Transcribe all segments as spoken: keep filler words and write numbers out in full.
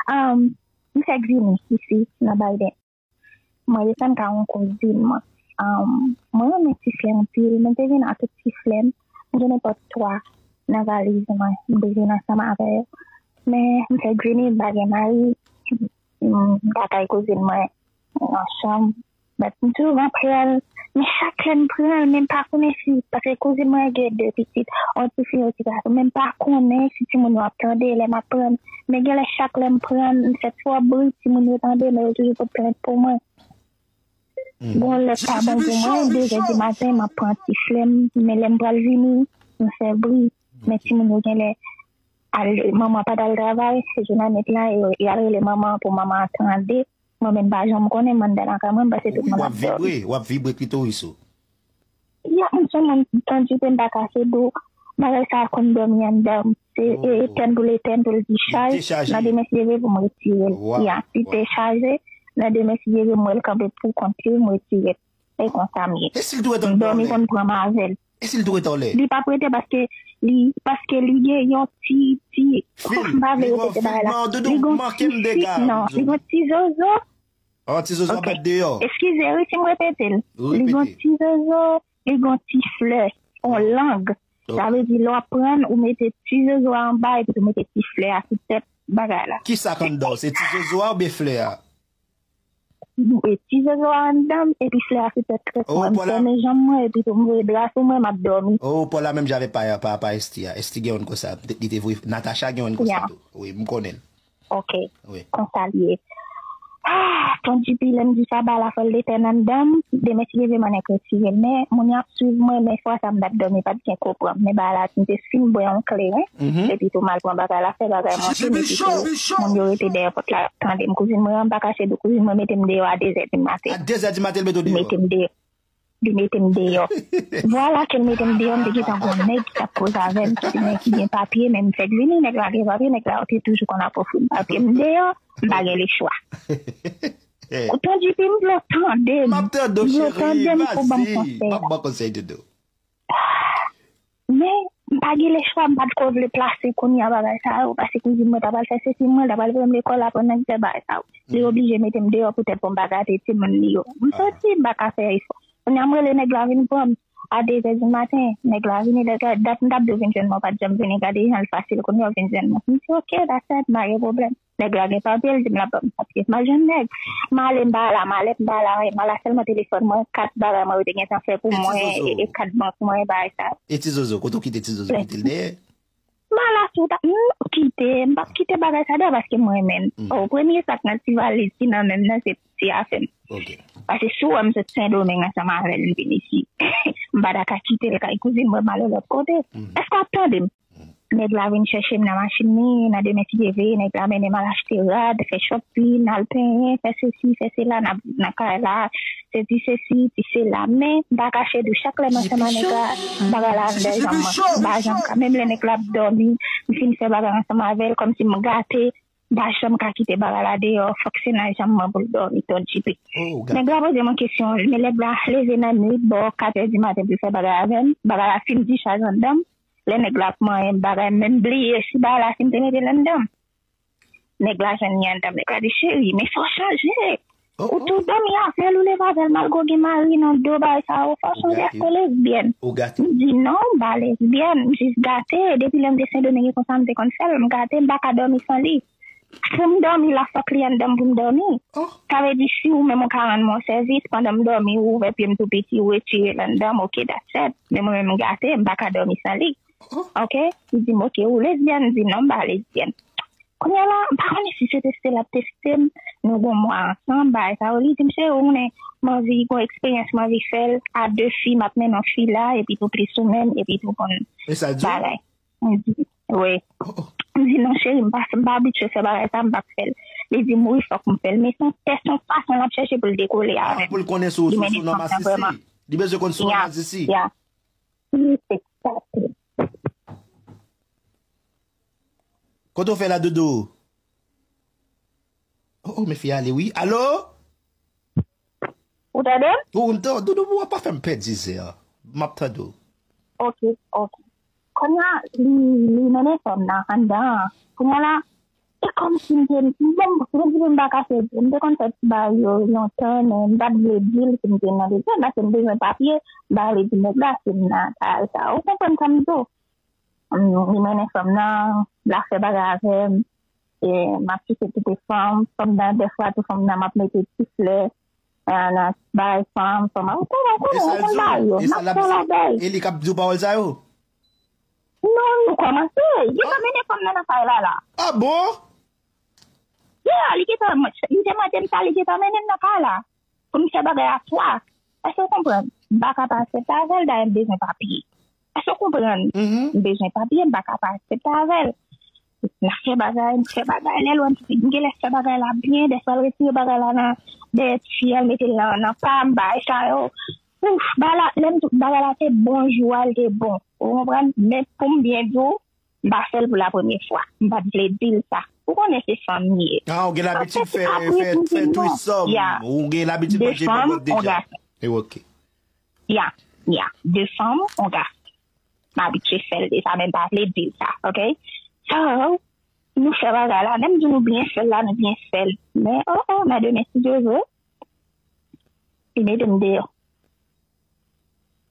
Um, m fèk vini isi, nan Biden. Mwen desann ka yon kouzin mwen. Um, mwen renmen ti flè anpil. Mwen te vin ak tout ti flè m. M gen nenpòt twa nan valiz mwen. M te vin ansanm avè yo. Men m fèk vini, m pa gen mari. M pa kay kouzin mwen nan chanm. But m toujou m ap pran l. Men chak lè m pran l, men m pa konnen si, paske kouzin mwen gen de pitit, yon ti fi, yon ti gason, men m pa konnen si timoun yo ap tande lè m ap pran l. Men gen lè chak lè m pran l, m fè twòp bri, timoun yo tande, men yo toujou pot plent pou mwen. Gon lè pa bon pou mwen, de zè di maten, m ap pran ti flè m, men lè m pral vini, m fè bri. Men timoun yo gen lè, al, manman pa t al travay, se jounanet la, y, y al rele manman pou manman an tande. Mwen menm pa janm konnen, m anndan lakay mwen, m panse tout moun ap dòmi. W ap vibre, w ap vibre klitoris ou. Ya, m se moun tandipe m pa kase do. Bagay sa a konn dòmi anndan m. Se etèn pou l etèn, pou l dichaj. Nan demen si Dye vle pou m retire l. Ya, si te chaje, nan demen si Dye vle m wè l kanpe pou kont li, m retire l. E konsa m ye. E si l tou ret anba w lè? Dòmi konn pran m avè l. E si l tou ret anlè? Li p ap rete paske li, paske li gen yon ti, ti, fil. M pa vle repete bagay la. Li gon ti fil, non, li gon ti zozo. An ti zozo ap bat deyò. Eskize, wi, si m repete l. Li gon ti zozo, li gon ti flè, on lang. Sa vle di, lè w ap pran, ou mete ti zozo a anba, epi ou mete ti flè a sou tèt bagay la. Kisa k anndan w? Se ti zozo a oubyen flè a? E ti zozo a anndan m, epi flè a sou tèt tèt mwen. M fèmen janm mwen, epi tou m voye dra sou mwen, m ap dòmi. Oh, Paul a menm jan avèk pa, pa, pa Esti a. Esti gen youn konsa. Li te voye, Natacha gen youn konsa tou. Wi, m konnen l. Ok. Wi. Konsa l ye. Ah, Ton G P, lè m di sa, bagay la fè l etèn anndan m. Demen si Dye vle m annik retire l. Men, moun yo ap swiv mwen, men fwa sa m t ap dòmi, pa t gen ko pran m. Men bagay la, m te fin bwè yon kleren. Epi tou m al pran bagay la, fè bagay mwen fini, epi tou moun yo rete dèyè pòt la, ap tande m. Kouzin mwen an, m pa kache di w, kouzin mwen mete m deyò a de zè di maten. A de zè di maten, l mete w deyò? Mete m deyò. Li mete m deyò. Vwala ke l mete m deyò, m te gentan gon nèg ki t ap koze avè m, ki te nèg ki gen papye, men m fèk vini, nèg la gen papye, nèg la te toujou konn ap ofri m papye. M deyò, m pa gen lechwa. Ton G P, m vle w tande m. M ap tande w, cheri, m vle w tande m pou ban m konsèy. M ap ba w konsèy, doudou. Men, m pa gen lechwa, m pa t ko vle plase kounye a bagay sa yo, paske kouzin mwen ta pral fè sesi, mwen ta pral voye m lekòl, aprann nan ki fè bagay sa yo. Li oblije mete m deyò poutèt pou m pa gate timoun li yo. M soti, m pa ka fè efò. Kounye a, m rele nèg la vin pran m a de zè di maten. Nèg la vini, dat, dat m t ap di w vin jwenn mwen, w pa t janm vini, gade jan l fasil, kounye a w vin jwenn mwen. M di, "Ok, that's it, m pa gen pwoblèm." Nèg la gen papye, l di m l ap ban m papye. M al jwenn nèg. M ale, m pa la, m ale, m pa la, m al la sèlman telefòn mwen, kat bagay mwen yo te gentan fè pou mwen, e, e kat bank mwen, e bagay sa. E ti zozo, kote w kite ti zozo, kite l dèyè? M pa la sou ta, m kite, m p ap kite bagay sa dèyè paske m renmen l. Oh, premye sa k nan ti valiz ki nan men m nan, se ti afè m. Paske si w wè m sot Sendomeng ansanm avè l, m vin isi. M pa ta ka kite l kay kouzin mwen, m ale lòt kote. Èske w ap tande m? Nèg la vin chèche m nan machin li, nan demen si Dye vle, nèg la mennen m al achte rad, fè shopping, al penyen, fè sesi, fè sela, nan, nan kay la, se ti sesi, ti sela. Men, m pa kache di w, chak lè m ansanm ak nèg la, bagay la anndan janm mwen. M pa janm ka, menm lè nèg la ap dòmi, m fin fè bagay ansanm avè l, kòmsi m gate, m pa janm ka kite bagay la deyò, fòk se nan janm mwen pou l dòmi, Ton G P. Nèg la poze m yon kesyon, men nèg la leve nan nwit, bò kat è di maten pou l fè bagay avè m, bagay la fin dichaj anndan m. Lè nèg la ap manyen m bagay, m menm bliye si bagay la si m te mete l anndan m. Nèg la jwenn li anndan m, nèg la di, "Cheri, men fò w chanje. Ou tou dòmi avè l, ou leve avè l, malgre w gen mari nan do, bagay sa yo, fò w chanje, èske w lesbyèn?" M di, "Non, m pa lesbyèn, m jis gate. Depi lè m te Sendomeng, e konsa m te konn fè l, m gate, m pa ka dòmi san li." Pou m dòmi la, fòk li anndan m pou m dòmi. Sa vle di, si ou menm ou ka rann mwen sèvis, pandan m dòmi, ou ouvè pye m tou piti, ou retire l anndan m, ok, that's it. Men mwen menm m gate, m pa ka dòmi san li. Ok? Li di m, "Ok, ou lesbyèn?" M di, "Non, m pa lesbyèn." Kounye a la, m pa konnen si se teste l ap teste m, nou gon mwa ansanm, bagay sa yo. Li di m, "Cheri, ou konnen, m anvi gon eksperyans, m anvi fè l a de fi, m ap mennen yon fi la, epi tou plis ou menm, epi tou konn bagay." M di, wi. M di, "Non, cheri, m pa, m pa abitye fè bagay sa, m p ap fè l." Li di m, "Wi, fòk m fè l." Men se yon tès, yon fason l ap chèche pou l dekole avè m. Pou l konnen si w, si w sou nonm asisi. Li bezwen konn si w nonm asisi. Ya. Kote w fè la, doudou? Oh, oh, men fi ale, wi. Alo? Ou tande m? Ou m tande, doudou, w pa fè m pèdi zè a. M ap tande w. Ok, ok. Kounye a, li, li mennen fanm nan anndan an. Kounye a la, E kòmsi m te, bon, m te di m pa ka fè, m te konn fè ti bagay yo lontan, men m pa t vle di l si m te nan bezwen, paske m bezwen papye, m pa vle di nèg la si m nan kay sa. Ou konprann sa m di w? M, li mennen fanm nan, l ap fè bagay avè m, e m ap kite kite fanm, fanm nan, dèfwa tou fanm nan, m ap mete ti flè, nan, nan bagay fanm, fanm, ou konnen, ou konnen, ou konn bagay yo, m ap fè bagay. E li k ap di w pawòl sa yo? Non, nou kòmanse. Li ka mennen fanm nan nan kay la, la. Ah bon? Yeah, li gentan, li te mande m sa, li gentan mennen m nan kay la. Pou m fè bagay a twa. Èske w konprann? M pa ka pa aksepte avè l, dayè m bezwen papye. Èske w konprann? M bezwen papye, m pa ka pa aksepte avè l. N ap fè bagay, m fè bagay, lè lwen m genlè fè bagay la byen, dèfwa l retire bagay la nan dèyè ti fi a, l mete l nan, nan pa m, bagay sa yo. Ouf, bagay la, lè m di w bagay la te bon, jou a, l te bon. Ou konprann? Men pou m byen di w, m pa fè l pou la premye fwa. M pa t vle di l sa. Ou konnen se fanm li ye. Ah, ou gen labitid fè, fè, fè threesome. Ou gen labitid manje bòbòt deja. E ok. Ya, ya. De fanm, on gason. M abitye fè l deja, men m pa vle di l sa, ok? So, nou fè bagay la, menm di nou byen fè l la, nou byen fè l. Men, oh, oh, men demen, si Dye vle, li mete m deyò.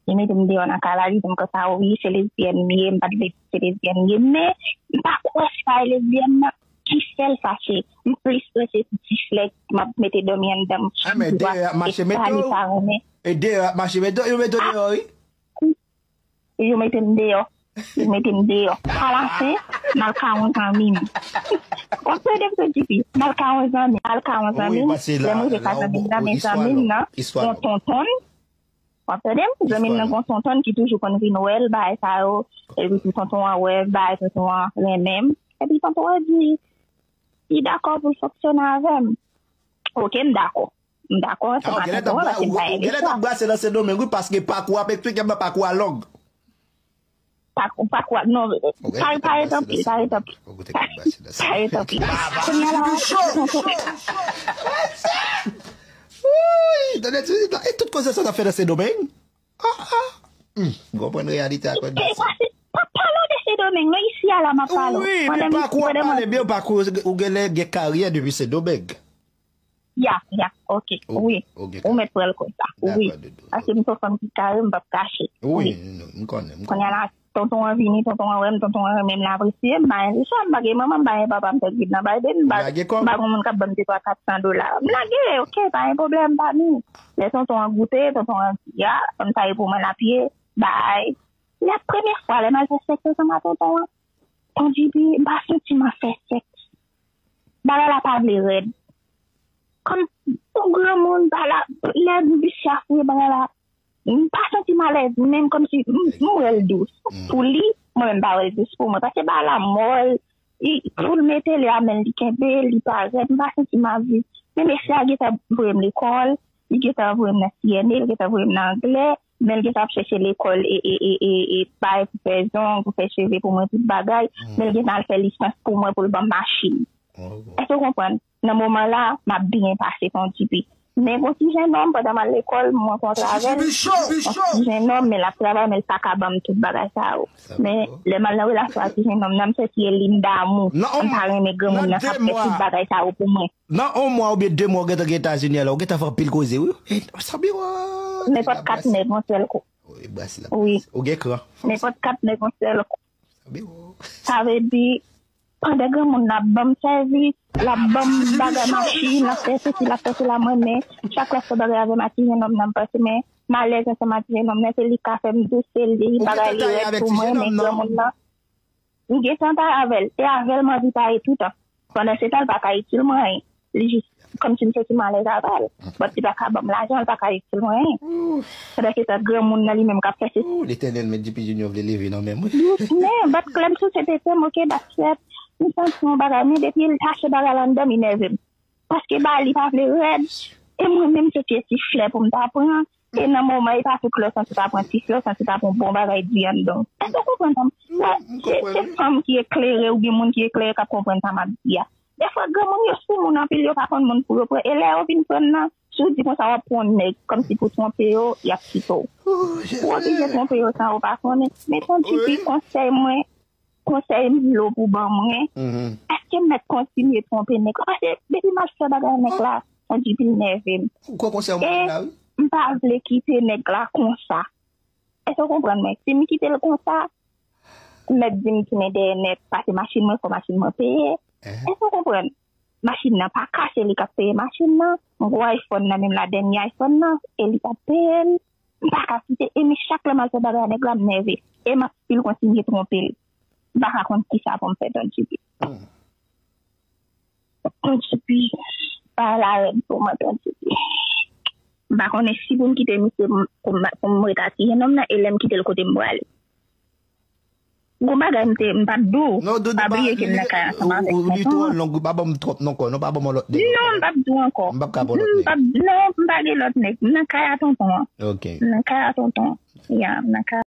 Li mete m deyò nan kay la, li di m konsa, wi, se lesbyèn m ye, m pa t vle di se lesbyèn m ye, men m pa kwè se pa e lesbyèn nan ki fè l fache. M plis prese ti flè m ap mete dòmi anndan m chak jou a, e pa li pa renmen. E deyò ap mache, men yo mete w deyò, wi. Yo mete m deyò. Yo mete m deyò. Alafen, m al ka yon zanmi m. W ap tande m, T J P? M al ka yon zanmi, m al ka yon zanmi m. Lè m rive ka zanmi m nan, men zanmi m nan, yon tonton, w ap tande m? Zanmi m nan gon tonton ki toujou konn vin wè l, bagay sa yo. Epi tonton an wè bagay, tonton an renmen m. Epi tonton an di, li dakò pou l fonksyone avè m. Ok, m dakò. M dakò, se pa tonton an, paske m pa gen lespwa. Ou genlè t ap brase nan Sendomeng, wi, paske pakou w ap eksplike m nan, pakou a long. Pakou, pakou a, non, pa, pa ret anpil, pa ret anpil. Pa ret anpil. Kounye a la, Wi, tande ti, e tout koze sa w t ap fè nan Sendomeng? Ah, ah. Hmm, m konprann reyalite a kòd. E, pa, pa pale w de Sendomeng, non, isi a la m ap pale w. Wi, men pakou w ap pale byen, pakou, ou genlè gen karyè depi Sendomeng. Ya, ya, ok, wi. Ou mèt pran l konsa, wi. Paske m se yon fanm ki kare, m p ap kache. Wi, m konnen, m konnen. Kounye a la, tonton an vini, tonton an wè m, tonton an renmen m, l apresye m, m pa gen chwa, m pa gen manman, m pa gen papa, m sot vin nan Biden, m pa, m pa gen moun k ap ban m de twa kat san dola. M lage, ok, pa gen pwoblèm, pa ni. Lè tonton an goute, tonton an di, a, fanm sa e pou mwen l ap ye, bay. Lè premye fwa, lè m al fè sèks ansanm a tonton an, Ton J P, m pa santi m ap fè sèks. Bagay la pa vle rèd. Kòm yon granmoun, bagay la, lè m bouch la fouye bagay la, m pa santi m alèz, menm kòmsi m, m wè l dous. Pou li, mwen menm m pa wè l dous pou mwen. Paske bagay la mòl, li, pou l mete li a men l, li kenbe, li pa rèd, m pa santi m ap viv. Men mesye a gentan voye m lekòl, li gentan voye m nan C N A, li gentan voye m nan anglè, men l gentan ap chèche lekòl e, e, e, e, e bay pou fè zong, pou fè cheve pou mwen, tout bagay. Men l gentan al fè lisans pou mwen pou l ban m machin. Èske w konprann? Nan moman la, m ap byen pase, Ton J P. Men gon ti jennonm, pandan m al lekòl, m rankontre avè l. Yon ti jennonm, men l ap travay, men l pa ka ban m tout bagay sa yo. Men lè m al nan relasyon ak ti jennonm nan, m santi e li m damou. M pa renmen granmoun nan k ap fè tout bagay sa yo pou mwen. Nan yon mwa oubyen de mwa ou gentan gen Etazini a la, ou gentan fè anpil koze, wi. E, sa byen, wi. Nenpòt kat nèg yon sèl kou. Wi. Ou gen kran. Nenpòt kat nèg yon sèl kou. Sa byen, wi. Sa vle di, pandan granmoun nan ap ban m sèvis, l ap ban m bagay machin, l ap fè sesi, l ap fè sela, mwen, men chak lè l ap fè bagay avè m a ti jennonm nan, m panse, men m alèz ansanm a ti jennonm nan, se li k ka fè m dous, se li, bagay li rèd pou mwen, men granmoun nan. M gentan ta avè l. E avè l m anvi ta ye toutan. Pandan se tan, l pa ka itil mwen anyen. Li jis kòmsi m santi m alèz avè l. But li pa ka ban m lajan, li pa ka itil mwen anyen. Pandan se tan, granmoun nan li menm k ap fè se. Ooh, Letènèl, men J P Junior vle leve nan men mwen. Men, but klèm sou se tete m, ok, baskèt. M santi yon bagay, men depi l tache bagay la anndan m, li nève m. Paske bagay li pa vle rèd. E mwen menm se pye ti flè pou m ta pran. E nan moman, e pa tout lè w santi w ta pran ti flè, w santi w ta pran yon bon bagay di anndan w. Èske w konprann sa m? Se, se fanm ki eklere oubyen moun ki eklere k ap konprann sa m ap di a. Dèfwa, granmoun yo sou moun anpil, yo pa konn moun pou yo pran. E lè yo vin pran nan, si w di konsa w ap pran yon nèg kòmsi pou twonpe yo, y ap kite w. Ou oblije twonpe yo san yo pa konnen. Men Ton J P, konsèy mwen, konsèy m vle w pou ban mwen, èske m mèt kontinye twonpe nèg la? Paske depi m ap fè bagay nèg la, on di pil nève m. Ou kwè konsèy w ban m la, wi. M pa vle kite nèg la konsa. Èske w konprann mwen? Si m kite l konsa, m mèt di m tounen dèyè nèt, pase machin mwen, fò machin mwen peye. Èske w konprann? Machin nan pa kache, li k ap peye machin nan. M gwo iPhone nan, menm la dènye iPhone nan, e li k ap peye l. M pa ka kite, e mi chak lè m al fè bagay a nèg la, m nève. E m ap still kontinye twonpe l. M pa ka konn kisa pou m fè, Don J P. Ton Tipi, pa la rèd pou mwen, Ton Tipi. M pa konnen si pou m kite misye pou m, pou m, pou m ret a ti jenòm nan, e lè m kite l kote m prale. Gon bagay m te, m pa t di w, pa bliye ke m nan kay ansanm avèk tonton an. Li twò long, wi, pa ban m twòp non kò, non, pa ban m yon lòt nèg. Non, m p ap di w ankò. M p ap ka pran lòt nèg. M p ap, non, m pa gen lòt nèg. M nan kay a tonton an. Ok. M nan kay a tonton an. Ya, m nan kay